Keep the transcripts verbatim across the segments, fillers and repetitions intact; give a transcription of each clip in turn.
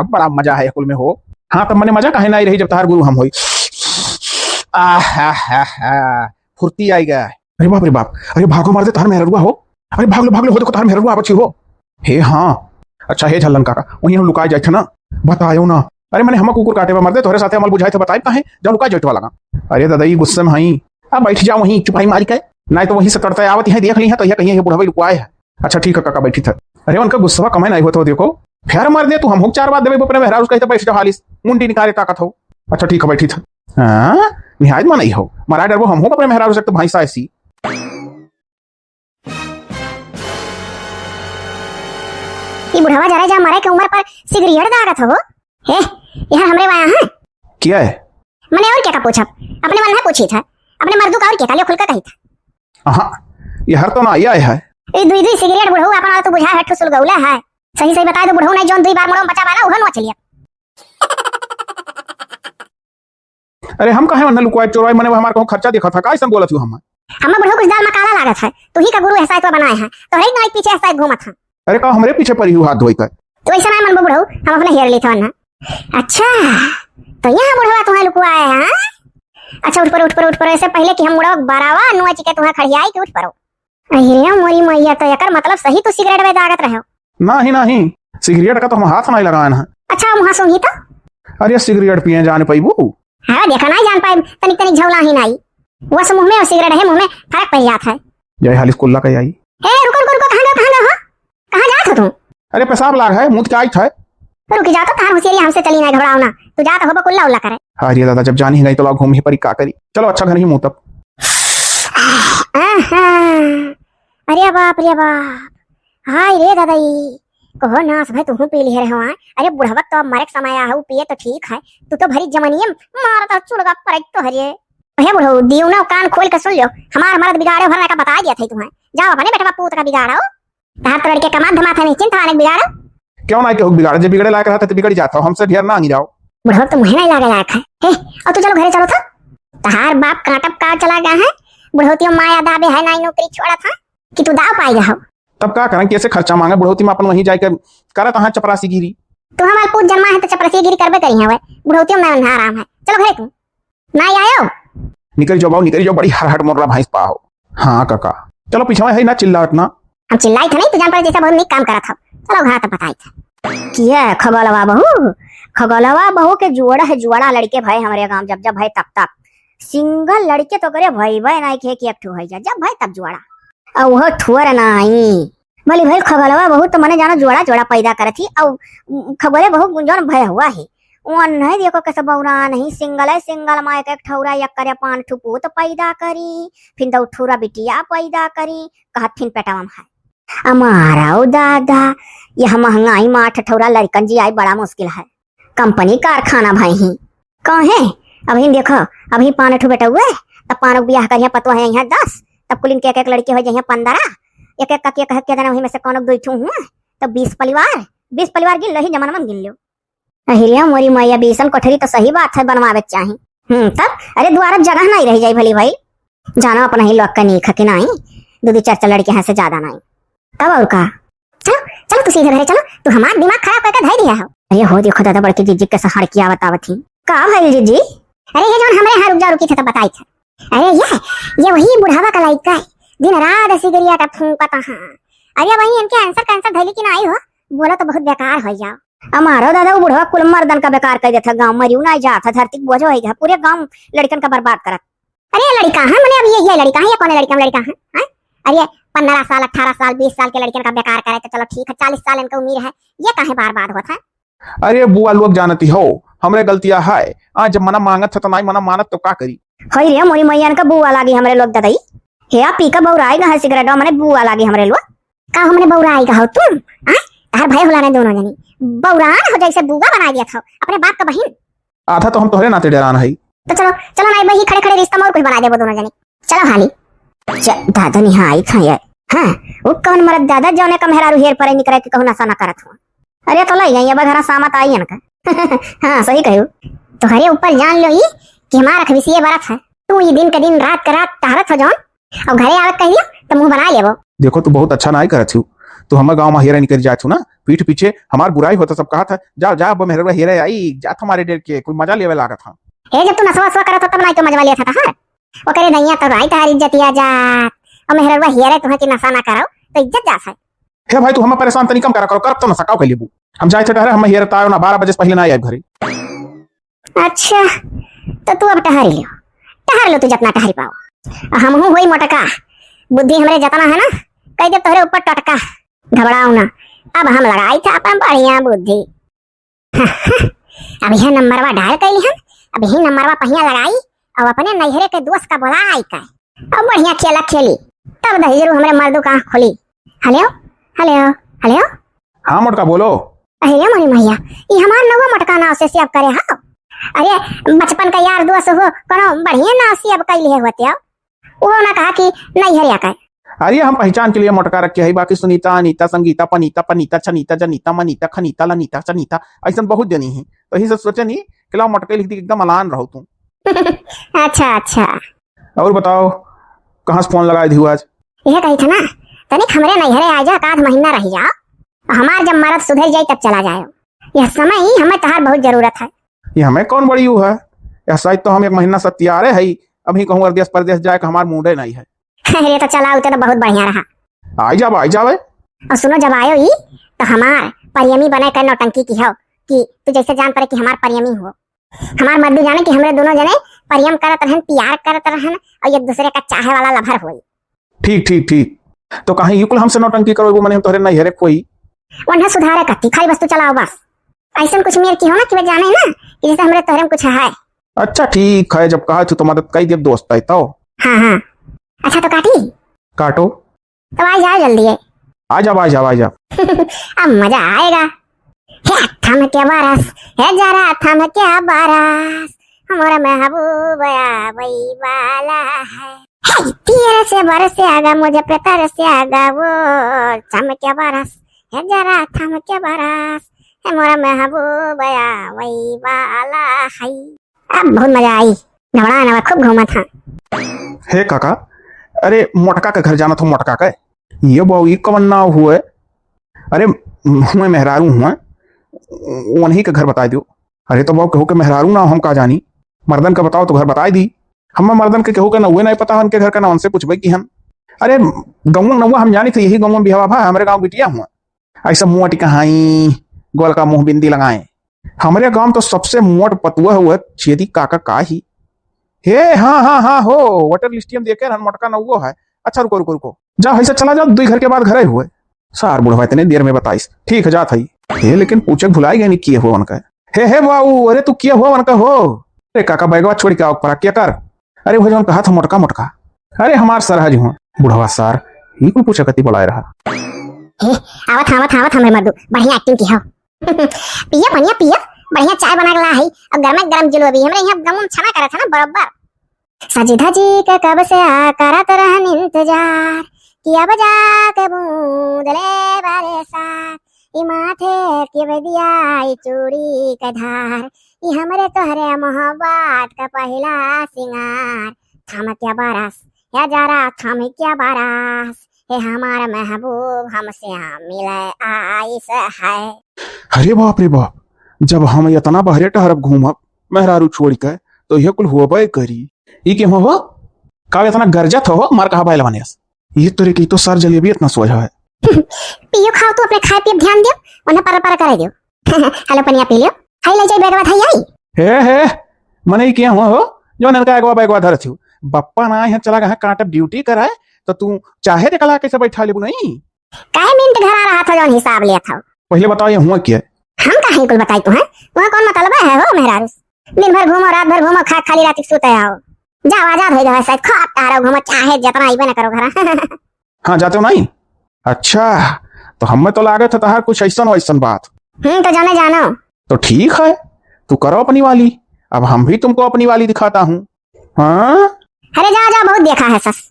बड़ा मजा है कुल में हो। हाँ, तब मने मजा काहे नाई रही जब तहार गुरु हम होई। आहा, फुर्ती आई गया। अरे बाप रे बाप, अरे भागो मर्दे, तहार मेहररुआ हो। अरे भाग लो, भाग लो, हो देखो तहार मेहररुआ आवत ही हो। हे हाँ, अच्छा हे झल्लन काका, वहीं हम लुकाए जाए थे ना, बतायो ना। अरे मने हम कुकुर काटे बा मर्दे, तोहरे साथे हमल बुझाए थे, बताइब काहे, जा लुकाए जाए वाला। अरे दादा, ई गुस्से में हई, आ बैठ जाओ वहीं चुपाई मारी के, नाहीं तो वहीं से तड़ते आवत हैं, देख ली हैं तो ये कहिए ये बुढ़वा लुकाए है। अच्छा ठीक है काका, बैठी थे। अरे उनका गुस्सा कमाई नाहीं होत हो, देखो फेर मर्दे, तू हमहू के चार बात देबे अपने मेहरारू से, कहित बैठ जाओ हालिस, मुंडी निकारे ताकत हो। अच्छा ठीक है, बैठी थे। हाँ, निहायत मनई हो, मरा डरबो हमहू अपने मेहरारू से, तो भैंसा ऐसी। ई बुढ़वा जरा जा मरे के उम्र पर सिगरेट दागत हो। हे, यहाँ हमरे वाया है। क्या है? मने और क्या का पूछब? अपने मन है पूछी था। अपने मर्दू का और क्या का लियो खुल का कही था। हाँ, ये हर तो ना आया है। ई दुई दुई सिगरेट बुढ़ऊ अपन तो बुझा है ठुसुल गौला है। सही सही बताए तो बुढ़ऊ नहीं जोन दुई बार मुड़ो बचा वाला उहो नोच लिया। अरे हम काहे वन्ना लुकवाए चोरवाए, मने हमार कहूँ खर्चा देखा था, का ऐसन बोलत हूँ हम? हमें बुढ़ऊ कुछ दाल मकाला लागत है, तू ही का गुरु एहसास तो बनाए है, तो हर एक नाई पीछे एहसास घूमत है। अरे का हमरे पीछे परी हूँ हाथ धोई कर? तू ऐसा ना मन बुढ़ऊ, हम अपने हेर लेत वन्ना। अच्छा, तो यहाँ बुढ़वा तुम्हें लुकवाए है, हाँ? अच्छा उठ पर, उठ पर, उठ पर, ऐसे पहले कि हम मुड़ो बरावा नुआ चिके तुम्हें खड़ियाई के उठ परो। अहिरे मोरी मैया, तो एकर मतलब सही तू सिगरेट में दागत रहो। नाही, नाही, सिगरेट का तो हम हाथ नाही लगान है। अच्छा, मुँह सूंघी तो। अरे सिगरेट पिए जान पैबू? हाँ, देखा नाही जान पाए, तनिक तनिक झौला ही नाही। वस मुँह में और सिगरेट है, मुँह में फर्क पड़ जात है। जय हालिस कुल्ला का आई। ए, रुको, रुको, रुको, कहाँ गए, कहाँ गए हो? कहाँ जात हो तुम? अरे पेशाब लाग है, मुँह के आई था। रुकी जाओ तो, तहार होशियारी हमसे चली नाही, घबराओ ना। तू जात हो बकुल्ला उल्ला करे। हाय रे दादा, जब जानी ही नाही तो लाओ घूम ही परी का करी। चलो अच्छा घर ही मुँह तब। आहा, अरे बाप रे बाप, हाय रे दादा, ई कहो नास भाई, तुहू पी लिहे रहो, हाँ? अरे बुढ़वा तो अब मरे के समय आ हऊ, पिए तो ठीक है, तू तो भरी जमनियम मारता चुड़गा परे तो हरे। हे बुढ़ऊ, दियो ना कान खोल के सुन लियो, हमार मरद बिगाड़े भर का बता दिया था तुम्हें, जाओ अपने बेटवा पूत का बिगाड़ो। तहार तो लड़के कमात धमात है, निश्चिंत है, अनेक बिगाड़ो। क्यों ना केहू बिगाड़े, जे बिगड़े लायक रहता तो बिगड़ जाता, हमसे ढेर ना आगे जाओ। बुढ़ऊ तो मुँहे नहीं लागे लायक है। हे, और तू चलो घरे चलो था। तहार बाप काटब का चला गया है, बुढ़ौतियों माया दाबे है, नाई नौकरी छोड़ा था कि तू दाव पाई गया हो। तब का करें, कैसे खर्चा मांगे, बुढ़ौती में अपन वहीं जाके करत हाँ चपरासीगिरी। तू हमार पूत जन्मा है तो चपरासीगिरी करबे करी है, वह बुढ़ौतियों में ना आराम है। चलो घरे तू। ना आयो। निकल जाओ बाबू, निकल जाओ, बड़ी हरहट मोरला भैंस पा हो। हाँ काका, चलो पीछे है ना चिल्लात ना। हम चिल्लाई थे नहीं, तू जान पड़े जैसा बहुत नीक काम करत हो। चलो घर तक बताई थे। किया खगलवा बहू, खगलवा बहू के जोड़ा है, जोड़ा लड़के भए हमरे गांव, जब जब भए तब तब। सिंगल लड़के तो करे भई भई नाई के एक ठो है जा, जब भए तब जोड़ा। और वो ठुअर नाई। बोली भाई खगलवा बहू तो मने जानो जोड़ा जोड़ा पैदा करत ही, और खगोले बहू जौन भय हुआ है। ओन्है देखो कैसे बौरा नहीं, सिंगल है, सिंगल माँ एक एक ठौरा एक करे पान ठो पूत पैदा करी, फिर दो ठौरा बिटिया पैदा करी, कहत फिर पेटवा में है। अमारा ओ दादा, यह महंगाई में आठ ठौरा लड़कन जी आई बड़ा मुश्किल है। कंपनी कारखाना भई ही। कहे, अभी देखो, अभी पान ठो बेटौए, तब पान बियाह करिया पतोह है यहाँ दस, तब कुलिन के एक एक लड़के हो जाइए पन्द्रह, एक एक का के कहे के देना वही में से कौन दुई ठो हुआ, तब बीस परिवार, बीस परिवार गिन लो ही जमाना में गिन लो। अहिरिया मोरी मैया, बीसन कोठरी तो सही बात है, बनवावे के चाही। हम्म, तब अरे द्वार जगह नहीं रह जाई भली भाई। जाना अपना ही लोग का नीक है कि नहीं, दो दो चार चार लड़के हैं से ज्यादा नहीं। तब और का? चलो, चलो तू सीधे घरे चलो, तू हमार दिमाग खराब करके धई दिया हो। अरे हो देखो दादा, बड़की जीजी के सहड़ की आवत आवत ही। का भइल जीजी? अरे ये जौन हमरे यहाँ रुक जा रुकी थे तब बताई थे। अरे ये, ये वही बुढ़ावा का लइका है, दिन रात सिगरेट फूंकत हाँ। अरे वही इनके answer कैंसर धैली कि नहीं हो, बोलो तो बहुत बेकार हो जाओ। हमारो दादा वो बुढ़वा कुल मर्दन का बेकार कर देता, गाँव मरियो ना जाता, धरती के बोझ हो गया, पूरे गाँव लड़कन का बर्बाद करत। अरे ये लड़का है, मने अब ये, ये लड़का है, ये कौन लड़का, लड़का है, हैं? अरे ये पन्द्रह साल, अठारह साल, बीस साल के लड़कन का बेकार करे तो चलो ठीक है, चालीस साल इनका उम्र है, ये काहे बार बार होता है? अरे बुआ लोग जानती हो, हमरे गलतिया है। आज जब मना मांगत है तो नाई मना मानत तो का करी? हई रे मोरी मैया, इनका बुआ लागी हमरे लोग ददई। हे आ पी का बौराई गा है सिगरेटवा, मने बुआ लागी हमरे लोग। का हमने बौराई गा हो तुम? आय? तार भय होला ने दोनों जनी। बौरान हो जैसे बुआ बनाई दिया था अपने बाप का बहिन। आधा तो हम तोहरे नाते डेरान हई। तो चलो, चलो ना, वही खड़े खड़े रिश्ता में और कुछ बना देबो दोनों जने। चलो हाली। च-, दादा निहाई था यार। हाँ, वो कौन मरद दादा जौने का मेहरारू हेर परे निकरे के कहू नशा ना करत हो। अरे तो लई जाइए, अब घरा सामत आई इनका। हाँ, सही कहू। तोहरे ऊपर जान लो ई कि हमार अखबिसिये बरत है। तू ई दिन के दिन, रात के रात टहरत हो जौन, और घरे आवत कह दियो तो मुंह बना लेबो। देखो, तू बहुत अच्छा नाई करत हू। तू हमर गाँव मा हेरे निकरि जात हू ना, पीठ पीछे हमार बुराई होत ह, सब कहत ह, "जा, जा, अब मेहररुआ हेरे आई, जात हमारे डेर के, कुल मजा लेवे लागत ह।" हे, जब तू नसवा वसवा करत हो, तब नाहीं तो मजवा लेत ह तहार। ओकरे दइया तो नाहीं तहार इज्जतिया जात। और मेहररुआ हेरे तुहे कि नसा ना करउ, तो इज्जत जात है। हे भाई, तू हमें परेशान तनी कम करा करो, करब तो नसा काउ कर लेबू। हम जाइत ह टहरे, हम हेरत आयो ना, बारह बजे से पहिले ना आइब घरे। अच्छा, तो तू अब टहर लियो, टहर लो तू जतना टहर पाओ। हमहू होई मोटका, बुद्धि हमरे जतना है ना, कह दे तोहरे ऊपर टटका। घबराओ ना, अब हम लगाई था अपन बढ़िया बुद्धि। अब यह नंबरवा डायल कैली हम, अब यही नंबरवा पहिया लगाई, अब अपने नैहरे के दोस्त का बोलाई का, अब बढ़िया खेला खेली, तब दहिजरू हमरे मर्दू का आँख खुली। हेलो, हेलो, हेलो। हाँ मोटका, बोलो। अरे मोरी मैया, ई हमार नौवा मोटका नाव से सेव करे हो। अरे बचपन का यार दोस्त हो, कोनो बढ़िया नाव सेव कैली है होते हो। वो ना कहा कि नैहरिया का। अरे हम पहचान के लिए मोटका रखे है, बाकी सुनीता, अनीता, संगीता, पनीता, पनीता, छनीता, जनीता, मनीता, खनीता, लनीता, चनीता, ऐसन बहुत जनी है। तो यही सब सोचे नहीं कि लाओ मोटका लिख दी, एकदम अलान रहो तुम। अच्छा, अच्छा। और बताओ, कहाँ से फोन लगाए दिहू आज? यह कही था ना, तनिक हमरे नैहरे आ जाओ, एक आध महीना रह जाओ, हमार जब मरद सुधर जाई तब चला जाओ। यह समय ही हमें तहार बहुत जरूरत है। ये हमें कौन बड़ी यू है? यह साइज तो हम एक महीना से तैयारे है, अभी कहूँ अरदेश परदेश जाए के हमार मूडे नहीं है। अरे तो चला, उते तो बहुत बढ़िया रहा। आई जाब, आई जाबे। और सुनो, जब आयो ई तो हमार परियमी बने के नौटंकी की हो कि तू जैसे जान पड़े कि हमार परियमी हो। हमार मर्दू जाने कि हमरे दोनों जने परियम करत रहन, प्यार करत रहन और एक दूसरे का चाहे वाला लभर होई। ठीक, ठीक, ठीक। तो कहीं ई कुल हमसे नौटंकी करो, वो मने हम तोहरे नैहरे कोई। वन्हा सुधारे कत्ती, खाली बस तू चलाओ बस। ऐसन कुछ मेर की हो ना कि वे जाने ना कि जैसे हमरे तोहरे में कुछ है। अच्छा ठीक है, जब कहा तू तो मदद कई देब दोस्त है तो। हाँ, हाँ। अच्छा तो काटी? काटो। तो आ जाओ जल्दी है। आ जाओ, आ जाओ, आ जाओ। अब मजा आएगा। हे थम के बरस, हे जरा थम के बरस, हमारा महबूब आवई वाला है। हे तीर से बरस आगा, मुझे पे तरस आगा, वो थम के बरस, हे जरा थम के बरस, हे मोरा महबूब आवई वाला है। अब बहुत मजा आई, घबरा ना, खूब घूमत हाँ। हे काका, अरे मोटका के घर जाना था, मोटका के। ये बाऊ, ई कवन नाव हुए? अरे हुए मेहरारू हुए, उन्हीं के घर बताई दियो। अरे तो बाऊ, केहू के मेहरारू नाव हम का जानी, मर्दन के बताओ तो घर बताई दी। हम मर्दन के केहू के नौवे नहीं पता, उनके घर का ना उनसे पूछबे की हम। अरे गौवा नौवा हम जानी थे, यही गौवा बिहावा भा, हमरे गाँव बिटिया हुआ। ऐसा मुँह टिकाई, गोल का मुँह बिंदी लगाए। हमरे गाँव तो सबसे मोट पतुआ हुआ छेदी काका का ही। हे, हाँ, हाँ, हाँ, हो, वोटर लिस्टिया में देखे रहन, मोटका नौवो है। अच्छा, रुको, रुको, रुको। जा, ऐसा चला जाओ, दुई घर के बाद घरे हुए। सार बुढ़वा इतने देर में बताइस। ठीक है, जात हई। हे, लेकिन पूछे भुलाई गए नहीं, किए हुआ उनका। हे, हे, बाऊ, अरे तू किए हुआ उनका हो? अरे काका, बैगवा छोड़ के आओ, परा क्या कर? अरे, वो जौन कहा था मोटका, मोटका। अरे, हमार सरहज हुआ। बुढ़वा सार, ई कुल पूछे कती बोलाए रहा। हे, आवत, आवत, आवत, हमरे मर्दू, बढ़िया एक्टिंग की हो। पिया पनिया पिया, बढ़िया चाय बना के ला है, और गरम गरम जलेबी, हमरे यहाँ गम छना करत है ना बरोबर। सज धजी के कब से आ करत रहन इंतजार, कि अब जाके बूंद ले बरसात, ई माथे के बिंदिया, ई चूड़ी के धार, ई हमरे तोहरे मोहब्बत का पहिला सिंगार। थम के बरस, या जरा थम के बरस, हे हमार महबूब हमसे मिले आइस है। अरे बाप रे बाप, जब हम इतना बहरे टहरब घूमब मेहरारू छोड़ के, तो यह कुल होबे करी। ई के हो, हो? का इतना गरजत हो, हो? मार कहा बैल बनेस। ये तोरे की तो सर जलेबी इतना सोझा है। पियो खाओ, तू अपने खाए पिए ध्यान दियो, उन्हें पर पर करे दियो। हेलो, पनिया पी लियो। हाय, ले जाई बैगवा धाई आई। हे, हे, मने ई के हो, हो? जो नलका एगवा बैगवा धरत हो। बप्पा ना यहाँ चला गया काटब ड्यूटी कराए, तो तू चाहे ते कला कैसे बैठा लेबू नहीं? काहे मिनट घर आ रहा था, जौन हिसाब लेत हो? पहिले बताओ, ये हुआ क्या? हम काहे कुल बताई तुहें? तुहें कौन मतलब है हो मेहरारू से? दिन भर घूमो, रात भर घूमो, खा खाली रात के सूते आओ। जाओ, आजाद हो जाओ, शायद खा तारो घूमो, चाहे जितना आइबे ना करो घर। हाँ, जाते हो नहीं? अच्छा, तो हमें तो लागत है तहार कुछ ऐसन वैसन बात। हम्म, तो जाने जानो। तो ठीक है, तू करो अपनी वाली, अब हम भी तुमको अपनी वाली दिखाता हूँ। हाँ? अरे जाओ, जाओ, बहुत देखा है सस।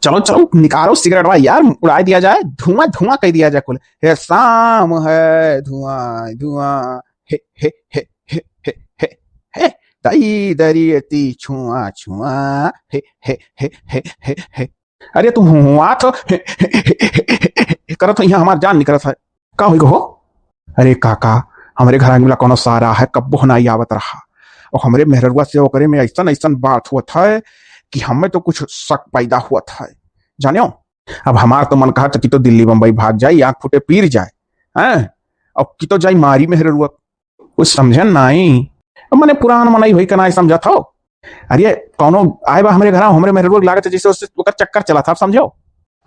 चलो, चलो, निकालो सिगरेट भाई यार, उड़ा दिया जाए, धुआं, धुआं कर दिया जाए कुल। हे शाम है, धुआं, धुआं, हे, हे, हे, ताई दरियती छुआ, छुआ, हे, हे, हे। अरे तू हुआ तो करत हो, यहाँ हमार जान निकलत है। का होई गो हो? अरे काका, हमरे घर वाला कोनो सारा है, कब्बो नाई आवत रहा। और हमरे मेहररुआ से ओकरे में ऐसन ऐसन बात होत है कि हमें तो कुछ शक पैदा होत है, जानियो। अब हमार तो मन कहत कि तो दिल्ली बम्बई भाग जाए, आँख फूटे पीर जाए, हैं? अब कि तो जाई मारी मेहररुआ, कुछ समझन नाई। अब मने पुरान मनई होई के नाई समझत हो। अरे कौनो आए बा हमरे घर, हमरे मेहररुआ के लागत है जैसे उससे ओकर चक्कर चला था, आप समझो।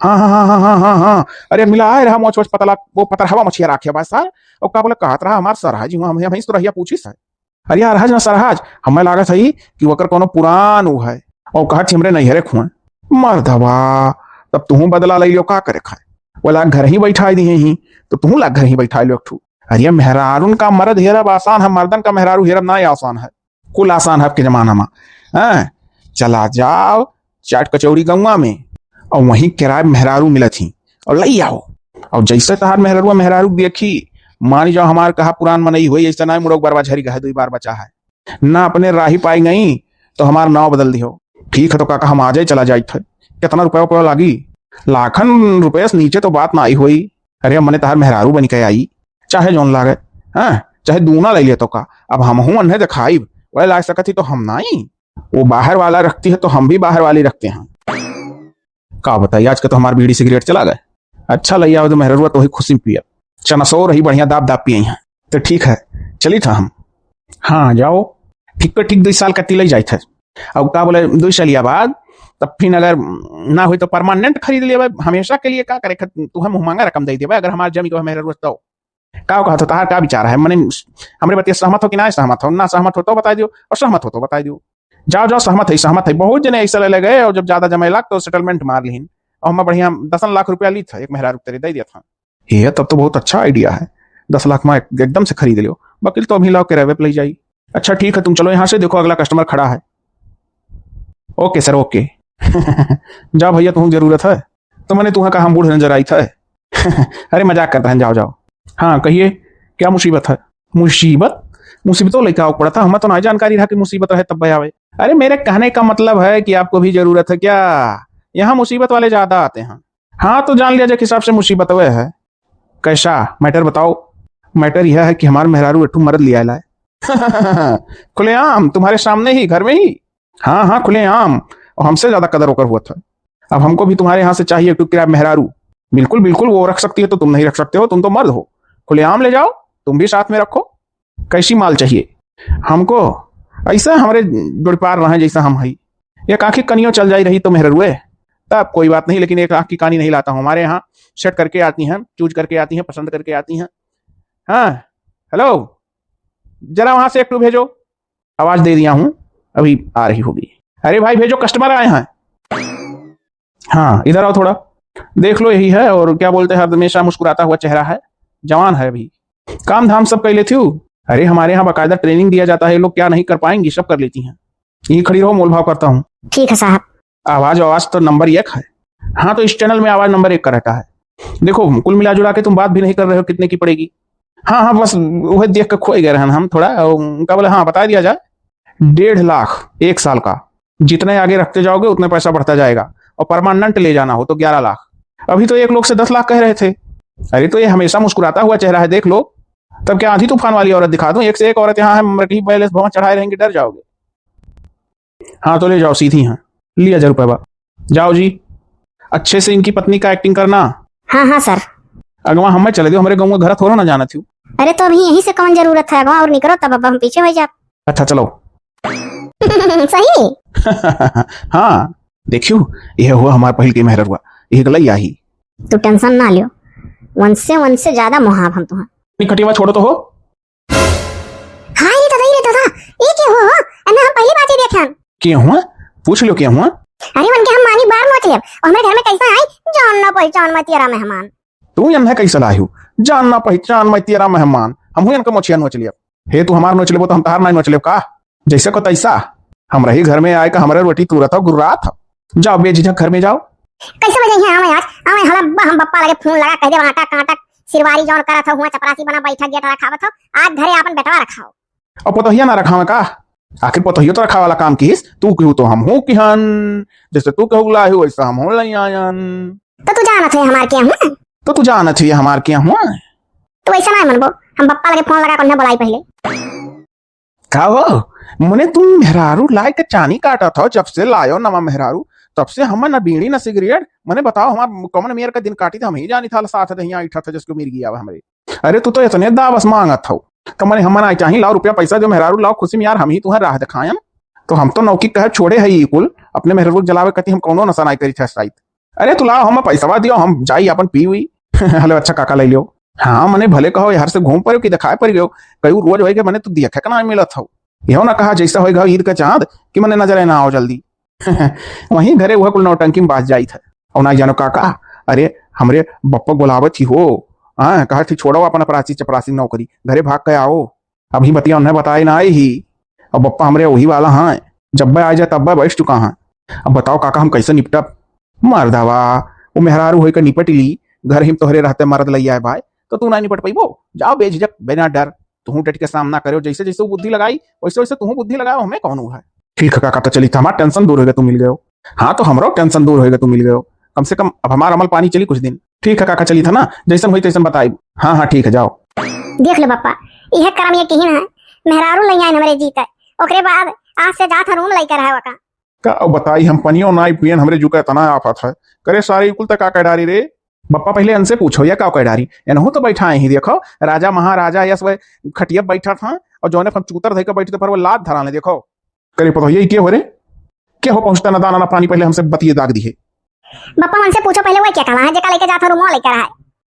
हाँ, हाँ, हाँ, हाँ, हाँ, हाँ, हाँ। अरे मिला आए रहा मोच वोच पतला, वो पतरहवा मछिया राखे बा सार। और का बोले कहत रहा हमार सरहज, हम, हम, हम तो रहिया पूछी सर। अरे यार, हज ना सरहज, हमें लागत है कि ओकर कोनो पुरान ऊ है। और कहत हमरे नैहरे खुए। मर्दवा, तब तुहूँ बदला ले लियो, का करे खाए? वो लाग घर ही बैठा दिए ही, तो तुहूँ लाग घर ही बैठा लियो एक ठू। अरे मेहरारून का मर्द हेरब आसान है, मर्दन का मेहरारू हेरब ना आसान है। कुल आसान है आपके जमाना में। हैं? चला जाओ चाट कचौड़ी गौवा में, और वहीं किराए मेहरारू मिलत ही, और लई आओ। और जैसे तहार मेहरारू मेहरारू देखी, मानी जाओ हमार कहा पुरान मनई हुई, ऐसे ना मुड़ोक बरवा झरी गहे दुई बार बचा है। ना अपने राही पाई गई, तो हमार नाव बदल दियो। ठीक है तो काका हम आ जाए, चला जाइत है। कितना रुपया उपया लागी? लाखन रुपया से नीचे तो बात ना आई हुई। अरे मने तहार मेहरारू बनी के आई, चाहे जौन लागे, हाँ, चाहे दूना ले लिया तो का। अब हमहू अन्हे देखाइब, वह लाग सकत ही तो हम नाई। वो बाहर वाला रखती है तो हम भी बाहर वाली रखते हैं। का बताई, आज का तो हमार बीड़ी सिगरेट चला गए। अच्छा लइया हो तो मेहररुआ तो वही खुशी में पिया, चनसो रही बढ़िया दाब दाब पिए हैं। तो ठीक है, चली था हम। हाँ जाओ, ठीक पे ठीक दो साल कत्ती ले जाइत है। अब का बोले, दो सालिया बाद तब फिर अगर ना होई तो परमानेंट खरीद लिया, हमेशा के लिए का करे, तुहे मुँह मांगा रकम दे देबे अगर हमार जमी को मेहररुआ तो। का कहत हो, तहार का विचार है? मने हमरे बतिया सहमत हो कि ना सहमत हो? ना सहमत हो तो बताई दियो, और सहमत हो तो बताई दियो। जाओ जाओ, सहमत है, सहमत है। बहुत जने ऐसा ले, ले गए और जब ज्यादा जमे लाग तो सेटलमेंट मार लिहिन। और हम बढ़िया दसन लाख रुपया ली था एक मेहरारू तेरे दे दिया था। ये तब तो बहुत अच्छा आइडिया है, दस लाख में एक-, एकदम से खरीद लियो। वकील तो अभी लाओ किराए पे ले जाई। अच्छा ठीक है, तुम चलो यहाँ से, देखो अगला कस्टमर खड़ा है। ओके सर, ओके। जा भैया, तुम जरूरत है तो मने तुहा का हम बूढ़ नजर आई था। अरे मजाक करता है, जाओ जाओ। हाँ कहिए, क्या मुसीबत है? मुसीबत? मुसीबतों लेके आओ पड़ा था, हमें तो ना जानकारी रहा कि मुसीबत रहे तब आवे। अरे मेरे कहने का मतलब है कि आपको भी जरूरत है क्या? यहाँ मुसीबत वाले ज्यादा आते हैं। हाँ तो जान लिया जाए हिसाब से मुसीबत वह है। कैसा मैटर बताओ? मैटर यह है कि हमारे मेहरारू एठू मरद लिया लाए। खुलेआम तुम्हारे सामने ही घर में ही। हाँ हाँ खुलेआम, और हमसे ज्यादा कदर ओकर हुआ था। अब हमको भी तुम्हारे यहाँ से चाहिए एक टुकड़ा मेहरारू। बिल्कुल बिल्कुल, वो रख सकती है तो तुम नहीं रख सकते हो, तुम तो मर्द हो। खुलेआम ले जाओ, तुम भी साथ में रखो। कैसी माल चाहिए? हमको ऐसा हमरे जोड़पार रहे जैसा हम हई। एक आँखी कनियो चल जाई रही तो मेहररुए, तब कोई बात नहीं, लेकिन एक आँख की कानी नहीं लाता हूँ। हमारे यहाँ सेट करके आती हैं, चूज करके आती हैं, पसंद करके आती हैं। हाँ हेलो, जरा वहाँ से एक टू भेजो। आवाज दे दिया हूँ, अभी आ रही होगी। अरे भाई भेजो, कस्टमर आए हैं। हाँ इधर आओ थोड़ा, देख लो यही है। और क्या बोलते हैं, हमेशा मुस्कुराता हुआ चेहरा है, जवान है अभी। काम धाम सब कर लेती हूँ? अरे हमारे यहाँ बाकायदा ट्रेनिंग दिया जाता है, ये लोग क्या नहीं कर पाएंगी, सब कर लेती हैं। यही खड़ी रहो, मोल भाव करता हूँ। ठीक है साहब। आवाज आवाज तो नंबर एक है। हाँ तो इस चैनल में आवाज नंबर एक का रहता है। देखो कुल मिला जुला के तुम बात भी नहीं कर रहे हो कितने की पड़ेगी। हाँ हाँ बस वह देख के खोए गए रहन हम थोड़ा, उनका बोले हाँ बता दिया जाए। डेढ़ लाख एक साल का, जितने आगे रखते जाओगे उतने पैसा बढ़ता जाएगा। और परमानेंट ले जाना हो तो ग्यारह लाख। अभी तो एक लोग से दस लाख कह रहे थे। अरे तो ये हमेशा मुस्कुराता हुआ चेहरा है, देख लो। तब क्या आंधी तूफान वाली औरत दिखा दूं? एक से एक औरत यहाँ है, मरकही बैलेंस भवन चढ़ाए रहेंगी, डर जाओगे। हाँ तो ले जाओ सीधी, हाँ लिया हजार रुपये बा। जाओ जी, अच्छे से इनकी पत्नी का एक्टिंग करना। हाँ हाँ सर। अगवा हमें चले दो, हमारे गाँव का घर थोड़ा ना जाना थी। अरे तो अभी यहीं से कौन जरूरत है, अगवा और निकलो तब अब हम पीछे हो जाब। अच्छा चलो। सही। हाँ देखियो, यह हुआ हमार पहिल के मेहररुआ, यह गलई आही। तू टेंशन ना लियो, वनसे वनसे ज्यादा मोहाब हम तुहा। नहीं खटिया छोड़ो तो हो। हाय रे दादा, रे दादा, ये के हो, हो? एमे हम पहली बार ही देखे हन। के हुआ? पूछ लो के हुआ? अरे उनके हम मानी बार नोच लेब, और हमरे घर में कैसा आई, जान ना पहचान मैं तेरा मेहमान। तू यन्हे कैसे लायू? जान ना पहचान मैं तेरा मेहमान। हम हुई इनका मोछिया नोच लिया। हे तू हमार नोच लेबो तो हम तहार नहीं नोच लेब का? जैसे को तैसा। हम रही घर में आए का हमारे रोटी तुरत हो गुर्रात हो। जाओ बेझिझक घर में जाओ। कैसे बजे हैं आवे आज? आवे हला ब-, हम बप्पा लगे फोन लगा कह दे आटा काटा सिरवारी जौन करत हो हुआ चपरासी बना बैठा गेट रखावत हो। आज घरे आपन बेटवा रखाओ। अब पतोहिया ना रखावे का? आखिर पतोहियो तो रखा वाला काम किहिस, तू केहू तो हमहू किहन, जैसे तू केहू लाए हो वैसे हमहू लइ आयन। तो तू जानत है हमार के हुआ? तो तू जानत है हमार के हुआ? तो वैसे ना मनबो, हम बप्पा लगे फोन लगा के उन्हें बुलाई पहले। का हो, मने तुम मेहरारू लाए के चानी काटत हो, जब से लायो नवा मेहरारू, तब से हम न बीड़ी न सिगरेट, मने बताओ हमार कौन मेर का दिन काटी थे, हम ही जानी था साथ दहिया इठा था जिसको मिर्गी आवे हमरे। अरे तू तो इतने दावस मांगत हो, तो मने हम ना चाही, लाओ रुपया पैसा जो मेहरारू लाओ, खुशी में यार हम ही तुम्हें राह दिखायन। तो हम तो नौकी कहे छोड़े है ई कुल, अपने मेहरारू के जलावे कती हम कौनो नशा नाई करी थे साइत। अरे तू लाओ हम पैसवा दियो, हम जाई अपन पी हुई। हेलो अच्छा काका ले लियो। हाँ मने भले कहो यार से घूम पड़ो कि दिखाए पड़ गयो, कई रोज होए के मने तू देखे का ना मिलत हो। यहो ना कहा जैसा होए घाव ईद का चांद कि मने नजर ना आओ जल्दी। वहीं घरे वह कुल नौटंकी में बाज जाई था। और ना जानो काका, अरे हमरे बप्पा बुलावत ही हो, हाँ कहा थी छोड़ो अपन अपरासी चपरासी नौकरी, घरे भाग के आओ। अभी बतिया उन्हें बताए ना आई ही। अब बप्पा हमरे वही वाला हाँ, जब आ जाए तब बैठ चुका हाँ। अब बताओ काका हम कैसे निपटब? मर्दावा, वो मेहरारू होई के निपट ली, घर हिम तोहरे रहते मर्द लई आए बाय, तो तू ना निपट पैबो। जाओ बेझिझक, बिना डर, तू डट के सामना करो, जैसे जैसे वो बुद्धि लगाई वैसे वैसे तू बुद्धि लगाओ, हमें कौन हुआ है। ठीक है काका, तो चली था हमार टेंशन दूर होगा तू मिल गयो। हाँ तो हमरो टेंशन दूर होगा तू मिल गयो, कम से कम अब हमार अमल पानी चली कुछ दिन। ठीक है काका, चली था ना, जैसन होई तैसन बताई। हाँ हाँ ठीक है, जाओ। देख लो बप्पा, यह करम ये किहिन है, मेहरारू लइया हमरे जीत है, ओकरे बाद आज से जात है रूम लइकर है वका। का बताई हम पनियो नाई पियन, हमरे जुका इतना आफत है। करे सारे कुल तक का कह डारी रे? बप्पा पहले इनसे पूछो या का कह डारी, एनहू तो बैठा ही देखो, राजा महाराजा यस वह खटिया बैठा था और जौने हम चूतर धइके बैठते पर वो लात धरा ले देखो। करे पता यही के हो रे? के हो पहुंचता ना दाना ना पानी, पहले हमसे बतिये दाग दी है। बप्पा उनसे पूछो पहले वो क्या कला है, जेका लेके जात हो रूम लेकर है।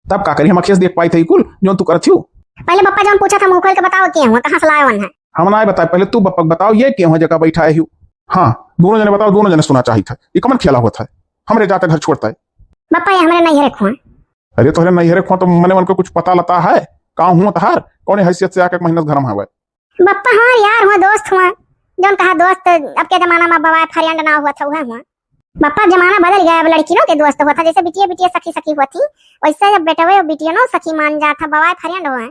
तब का करी, हम अखियस देख पाई थे कुल जौन तू करत हियो। पहले बप्पा जौन पूछा था मुंह खोल के बताओ के हुआ, कहाँ से लाए वन है? हम ना बताए, पहले तू बप्पा बताओ ये के हुआ जगह बैठा है हियो। हाँ दोनों जने बताओ, दोनों जने सुना चाहित है, ये कमन खेला होत है, हमरे जाते घर छोड़ता है। बप्पा ये हमरे नैहरे खुआ। अरे तोहरे नैहरे खुआ तो मने उनको कुछ पता लता है, का हुआ तहार, कौने हैसियत से आके एक महीना से घर में हवे? बप्पा हमार यार हुआ, दोस्त हुआ, जौन कहा दोस्त, अब के जमाना में बवाए friend ना हुआ था, हुआ हुआ। बप्पा जमाना बदल गया, अब लड़कियों के दोस्त हुआ था, जैसे बिटिया बिटिया सखी सखी हुआ थी, वैसे अब बेटवे और बिटियनो सखी मान जा था, बवाए friend हुआ।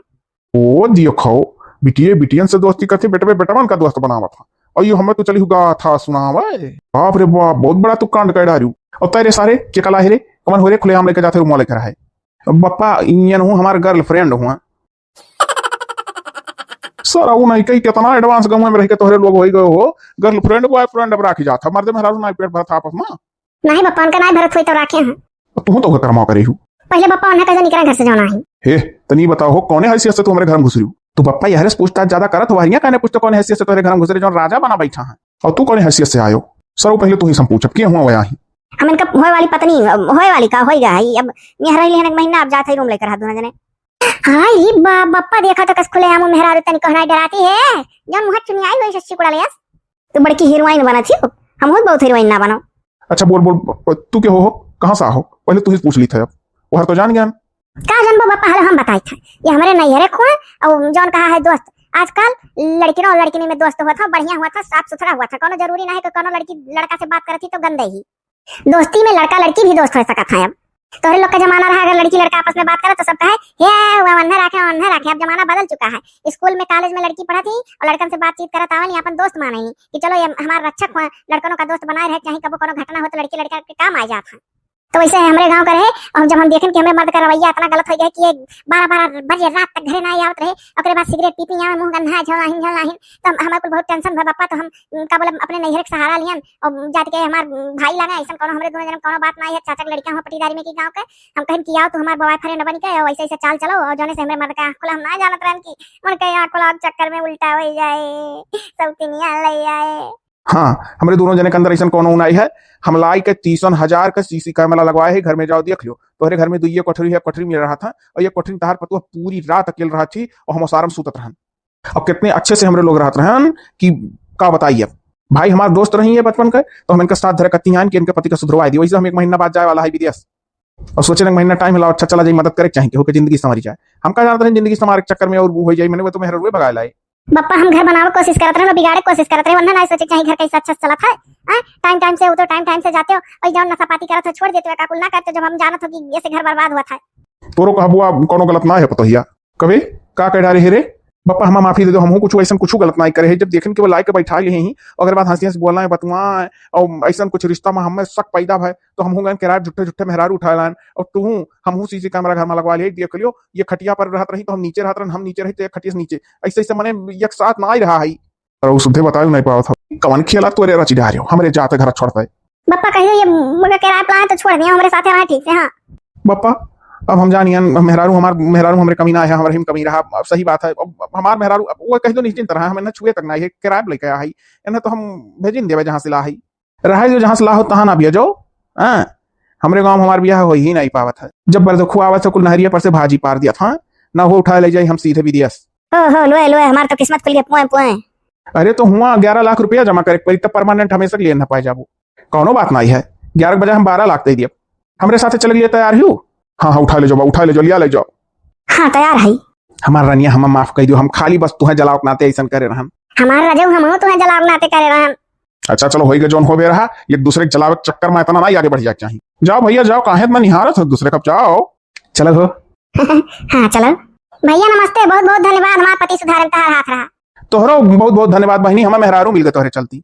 ओ दियो खाओ, बिटिये बिटियन से दोस्ती करती, बेटवे बेटवन का दोस्त बनावा था। और ये हमें तो चली हुआ था सुनावे। बाप रे बाप, बहुत बड़ा तू कांड कर डारू। और तेरे सारे के कला है रे, कमन हो रे, खुलेआम लेके जाते रूम लेकर है। बप्पा, इयन हूँ हमार girlfriend हुआ। सारा उ नहीं कही कितना advance गाँव में रह के तोहरे लोग होई गए हो, girlfriend boyfriend अब राखी जात है, मर्दे मेहरारू नहीं पेट भरत आपस में। नहीं बप्पा, उनका नहीं भरत हुई तो राखे हैं। तू तो ओकर करमा करे हूँ। पहले बप्पा उन्हें कैसे निकला घर से जाना है। हे, तनी बताओ हो, कौने हैसियत से तू हमारे घर में घुस रही हो? तू बप्पा यहरे से पूछताछ ज्यादा करत हो, वारियां कहने पूछते कौने हैसियत से तोहरे घर में घुस रहे, जौन राजा बना बैठा है? और तू कौने हैसियत से आयो? सर, वो पहले तू ही से हम पूछब, के हुआ वह आई? हम इनका होए वाली पत्नी, अब होए वाली का होई गया है, अब यहाँ रह लिहन एक महीना, अब जात है रूम लेकर हाथ दोनों जने। हाय रे बा-, बप्पा देखा तो कस खुलेआम मेहरारू तनी कहना डराती है, जौन मुँह चुनियाई होई सच्ची कुड़ा लेस। तू बड़की हीरोइन बना थी, हम बहुत हीरोइन ना बनो। अच्छा बोल बोल, तू के हो, हो? कहाँ से आहो? पहले तू ही पूछ ली था, अब वहर तो जान ज्ञान। का जानबो बप्पा, हलो हम बताई था, ये हमारे नैहरे खुआ और जौन कहा है दोस्त, आजकल लड़किनों और लड़किनी में दोस्त हुआ था, बढ़िया हुआ था, साफ सुथरा हुआ था, कोनो जरूरी ना है कि कोनो लड़की लड़का से बात करती तो गंदे ही। दोस्ती में लड़का लड़की भी दोस्त हो सकत है। अब तोहरे लोग का जमाना रहा, अगर लड़की लड़का आपस में बात करे तो सब कहे, "हे, वो वन्ने रखे, वन्ने रखे।" अब जमाना बदल चुका है। स्कूल में, कॉलेज में लड़की पढ़त ही और लड़कन से बातचीत करत आवे नी, अपन दोस्त माने नी कि चलो ये हमार रक्षक हुआ, लड़कनों का दोस्त बनाए रहे, चाहे कबो कोनो घटना हो तो लड़की लड़का के काम आ जात है। तो वैसे हमरे गाँव का रहे, और जब हम देखेन कि हमरे मर्द का रवैया इतना गलत हो गया कि ये बारह बारह बजे रात तक घरे ना आवत रहे, ओकरे बाद सिगरेट पी पी आवे, मुँह गंधा, झोलाहिन झोलाहिन, तो हम, हमारे कुल बहुत टेंशन भा बप्पा, तो हम, का बोले, अपने नैहर के सहारा लियन और जात के हमार भाई लगे, ऐसा कोनो हमरे दोनों जन कोनो बात ना है, चाचा के लड़का हो पटीदारी में की गाँव के, हम कहन कि आओ तू हमार बॉयफ्रेंड बन के और ऐसे ऐसे चाल चलो और जौने से हमरे मर्द के आँख खुला, हम ना जानत रहन कि उनके आँख खुला चक्कर में उल्टा हो जाए, सौतिनिया ले आए। हाँ, हमरे दोनों जने के अंदर ऐसन कोनो नाई है, हम लाई के तीसन हजार का सीसी कैमरा लगवाए है, घर में जाओ देख लियो, तोहरे घर में दुइये कोठरी है, कोठरी में रहा था और ये कोठरी में तहार पतुआ पूरी रात अकेल रहा थी और हम ओसारम सूतत रहन। अब कितने अच्छे से हमरे लोग रहत रहन कि का बताई। अब भाई हमार दोस्त रही है बचपन के, तो हम इनका साथ धरे कत्ती आन कि इनके पति का सुधरवाई दी। वैसे हम एक महीना बाद जाए वाला है विदेश, और सोचे एक महीना टाइम हिलाओ, अच्छा चला जाए, मदद करे चाहे केहू के जिंदगी संवरी जाए। हम का जानत रहे जिंदगी संवारे के चक्कर में और वो हो जाए, मैंने वो तो मेहर रुए भगाए लाए। बप्पा हम घर बनावे कोशिश करत रहे, बिगाड़े कोशिश करत रहे, वरना नहीं सोचे चाहे घर कैसे अच्छा से चलत है। हाँ, टाइम टाइम से उठो, टाइम टाइम से जाते हो, और जौन नशा पाती करत हो छोड़ देते हो, काकुल ना करते, जब हम जानत हो कि ऐसे घर बर्बाद हुआ था। तोरो कहबुआ कोनो गलत ना है पतोहिया। कबे का कह डारे है रे? बप्पा, हमा माफी दे दो, हमहू कुछ ऐसन कुछ गलत नाहीं करे है। जब देखन कि वो लाइके बैठा ले ही, ओकर बाद हंसी हंसी बोलना है, बतुआ है, और ऐसन कुछ रिश्ता में हमें शक पैदा भय, तो हमहू गन किराया झूठे झूठे मेहरारू उठा लान, और तू हमहू सीसी कैमरा घर में लगवा लिए, देख लियो, ये खटिया पर रहत रही तो हम नीचे रहत रहन, हम नीचे रही तो ये खटिया से नीचे, ऐसे ऐसे मने एक साथ ना ही रहा है। और वो सुधे बताए नहीं पावत हो, कवन खेला तोरे रची डहारियो, हमरे जाते घर छोड़ते। बप्पा, कहियो ये मुझे किराया पे लाए तो छोड़ दिया, हमरे साथे रहा ठीक से। हाँ। बप्पा, अब हम जानियन, मेहरारू हमार, मेहरारू हमरे कमी ना है, हमरे ही में कमी रहा। अब सही बात है, अब हमार मेहरारू, अब वो कह दो निश्चिंत रहा, हम इन्हें छुए तक ना है, किराया पे लेके आ है, इन्हें तो हम भेजिन देवे जहाँ से ला है। रहे जो जहाँ से ला हो, तहाँ ना बिया जाओ। हाँ, हमरे गाँव में हमार बियाह हो ही नहीं पावत है। जब बरदखुआ आवत है, कुल नहरिया पर से भाजी पार दिया था, ना हो उठा ले जाई, हम सीधे विदेश। हो, हो, लोए, लोए, हमार तो किस्मत खुल गया, पोए, पोए। अरे, तो हुआ ग्यारह लाख रुपया जमा करे के पड़ी, तब परमानेंट हमेशा के लिए ना पाए जाबो। कौनो बात नहीं है, ग्यारह के बजाय हम बारह लाख दे दिए। हमरे साथे चले के लिए तैयार हो? हाँ, हाँ, उठा ले जाओ बा, उठा ले जाओ, लिया ले जाओ। हाँ, तैयार है। हमार रनिया, हमें माफ कर दियो, हम खाली बस तुहें जलाव के नाते ऐसन करे रहन। हमार रजऊ, हमहू तुहें जलाव के नाते करे रहन। अच्छा, चलो, होई गए, जौन होबे रहा, एक दूसरे के जलावे के चक्कर में इतना ना आगे बढ़ जाए के चाही। जाओ भैया, जाओ, काहे इतना निहारत हो दूसरे का, जाओ। चलो हो। हाँ, चलो। भैया नमस्ते, बहुत बहुत धन्यवाद, हमार पति सुधारे में तहार हाथ रहा। तोहरो बहुत बहुत धन्यवाद बहिनी, हमें मेहरारू मिल गए तोहरे चलती।